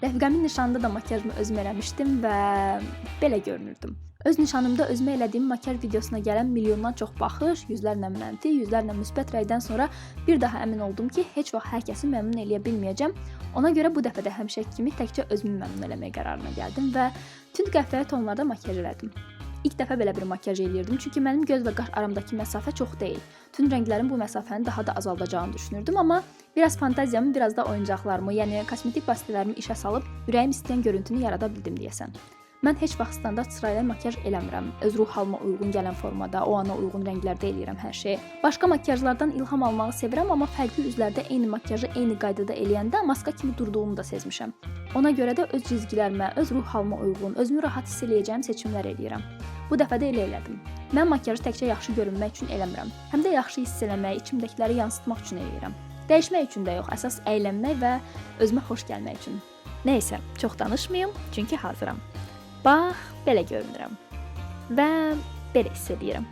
Rəfiqəmin nişanında da makiyajımı özüm eləmişdim və belə görünürdüm. Öz nişanımda özümə elədiyim makiyaj videosuna gələn milyondan çox baxış, yüzlərlə mənfi, yüzlərlə müsbət rəydən sonra bir daha əmin oldum ki, heç vaxt hər kəsi məmnun eləyə bilməyəcəm. Ona görə bu dəfə də həmişəki kimi təkcə özümü məmnun eləmək qərarına gəldim və tünd qəhvəyi tonlarda makiyaj elədim. İlk dəfə belə bir makiyaj eləyirdim, çünki mənim göz və qaş aramdakı məsafə çox deyil. Tünd rənglərin bu məsafəni daha da azaldacağını düşünürdüm, amma biraz fantaziyamı, biraz da oyuncaqlarımı, yəni kosmetik vasitələrimi işə salıb ürəyim istəyən görüntünü yarada bildim deyəsən. Mən heç vaxt standart sırayla makiyaj eləmirəm. Öz ruh halıma uyğun gələn formada, o ana uyğun rənglərdə eləyirəm hər şeyi. Başqa makiyajlardan ilham almağı sevirəm, amma fərqli üzlərdə eyni makiyajı eyni qaydada eləyəndə maska kimi durduğumu da sezmişəm. Ona görə də öz cizgilərimə, öz ruh halıma uyğun, özümü rahat hiss eləyəcəyim seçimlər eləyirəm. Bu dəfə də elə elədim. Mən makiyajı təkcə yaxşı görünmək üçün eləmirəm. Həm də yaxşı hiss eləmək, içimdəkiləri yansıtmaq üçün eləyirəm. Dəyişmək üçün də yox, əsas əylənmək və özümə xoş gəlmək üçün. Nəysə, çox danışmayım, çünki hazıram. Bax, belə görünürəm. Və belə hiss eləyirəm.